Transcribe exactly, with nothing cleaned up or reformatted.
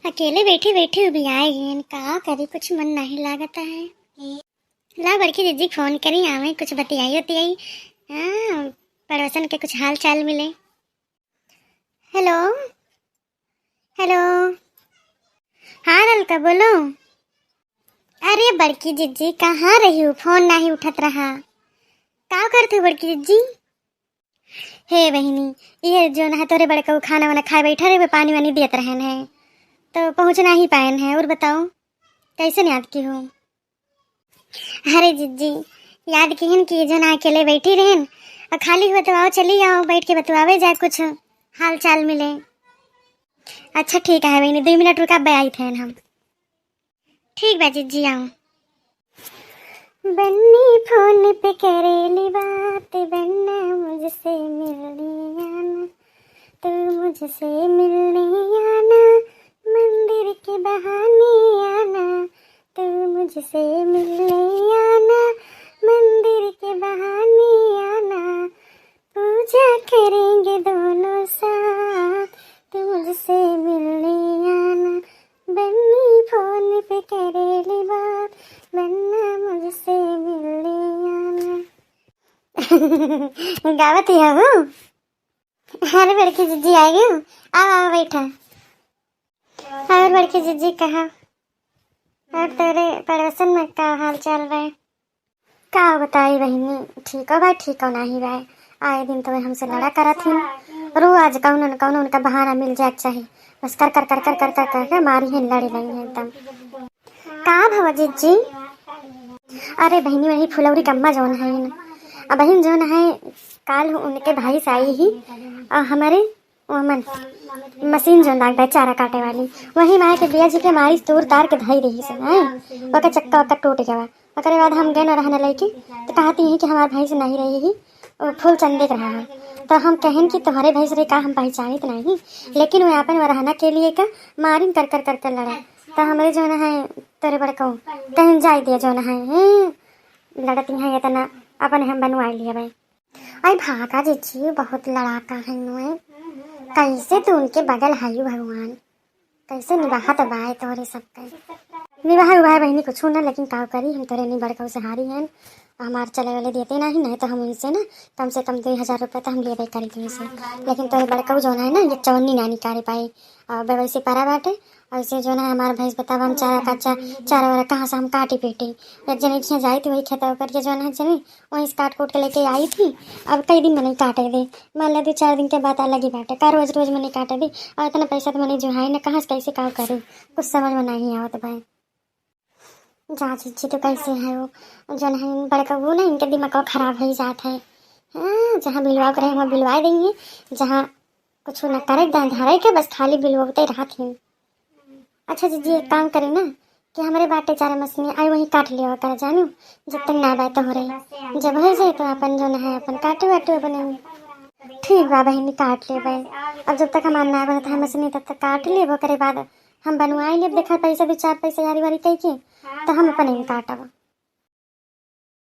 अकेले बैठी बैठी उबियाए गएन, का करी, कुछ मन नहीं लागत है। ला बड़की जिज्जी फोन करी, आवे कुछ बतियाई उतियाई। हाँ, पड़ोसन के कुछ हाल चाल मिले। हेलो, हेलो। हाँ ललका, बोलो। अरे बड़की जिज्जी, कहाँ रही हो? फोन नाही उठत रहा। का करत हो बड़की जिज्जी? हे बहिनी, ये जौन है तोरे बड़कऊ खाना वाना खाए बैठा रहे, पानी वानी देत रहन है, तो पहुँच नाही पाएन है। और बताओ, कैसे याद की हो? अरे जिज्जी, याद किहन कि जौन अकेले बैठी रहन, और खाली हुआ तो आओ, चली आओ, बैठ के बतुआवे जाए, कुछ हाल चाल मिले। अच्छा ठीक है बहिनी, दो मिनट रुका, अब आई थे हम। ठीक बा जिज्जी, आओ। बन्नी फोन पे करेली बात, बन्ना मुझसे मिलने आना, तू मुझसे मिलने आना, मंदिर के बहाने आना, तू मुझसे मिलने आना, मंदिर के बहाने आना, पूजा करेंगे दोनों साथ, तू मुझसे मिलने आना, बन्नी फोन पे करेली बात, बन्ना मुझसे मिलने आना। गावत ही हो? अरे बड़की जिज्जी आ गई, आओ आओ बैठा। और बड़की जिज्जी कहा, और तेरे पड़ोसन में का हाल चाल बा? का बताई बहिनी, ठीक हो बा, ठीक हो नाही बा। आए दिन तो हमसे लड़ा करत ही, रोज कौनो न कौनो उनका बहाना मिल जाए के चाही। बस कर कर कर कर कर कर कर के मारी है, लड़े लगी है एकदम। का भवा जिज्जी? अरे बहिनी, वही फुलौरी कम्मा जौन है न, अब बहिन जौन है, काल उनके भाई से आई ही, और हमारे ओमन मशीन जौन लाग बा चारा काटे वाली, वही मार के बिया जी के मारी तूर तार के धई रही से, हैं? ओकर चक्का ओकर टूट गवा। ओकरे बाद हम गए न रहने लइके, तो कहती हैं कि हमार भैंस नहीं रही ही, वो फूल चंदे के रहा है। तो हम कहन कि तोहरे भैंस रही का, हम पहचानित नहीं, लेकिन वो अपन वरहना के लिए का मारिन कर कर कर कर लड़ा। तो हमरे जौन है तोरे बड़कऊ कहीं जाए दिया जौन है, हैं? लड़ती हैं इतना, अपन हम बनवा लिया भाई। आई भागा जिज्जी, बहुत लड़ाका है नुए। कैसे तू उनके बगल हायु भगवान, कैसे निभात बाय तोरे सबके। निभाए उभाए बहिनी कुछ ना, लेकिन का करी, हम तोरे नहीं बड़का से हारी हैं। हमार चले वाले देते नहीं, नहीं तो हम उनसे ना कम से कम दो हजार रुपये तो हम लेबे करी तुमसे, लेकिन तोरे बड़का जो है ना, ये चवन्नी नानी कारे पाई। और वैसे पारा बाटे, ऐसे जो ना हमार भैंस बतावा, हम चारा काचा, चारा वारा कहाँ से हम काटी पेटी। एक जने के यहाँ जाई थी, वही खेतवा करके जो ना जनी वहीं से काट कूट के लेके आई थी। अब कई दिन में नहीं काटे दे, मान ले दो चार दिन के बाद अलग ही बाटे का, रोज रोज में नहीं काटे दे। और इतना पैसा तो मैंने जो है ना, कहाँ से कैसे का करे, कुछ समझ में नहीं आवत भाई। जा जिज्जी, तो कैसे है वो, जो नहीं बड़का वो ना, इनके दिमाग खराब हो जात है। हाँ, जहाँ बिलवा के रहे वहाँ बिलवा देंगे, जहाँ कुछ न करे, धरे के बस खाली बिलवते रहत ही। अच्छा जिज्जी, एक काम करी ना कि हमरे बाटे चारा मशीन आई, वहीं काट लेवा कर जानू, जब तक ना बाय तोहरे। जब हो जाए तो अपन जो है अपन काटे वाटे बने। ठीक बा बहिनी, काट लेबे। अब जब तक हमार ना बनत है मशीन तब तक काट लेबो, ओकरे बाद हम बनवाई लेब। देखा पैसा भी चार पैसा यारी वारी कह के तो हम अपन ही काटब।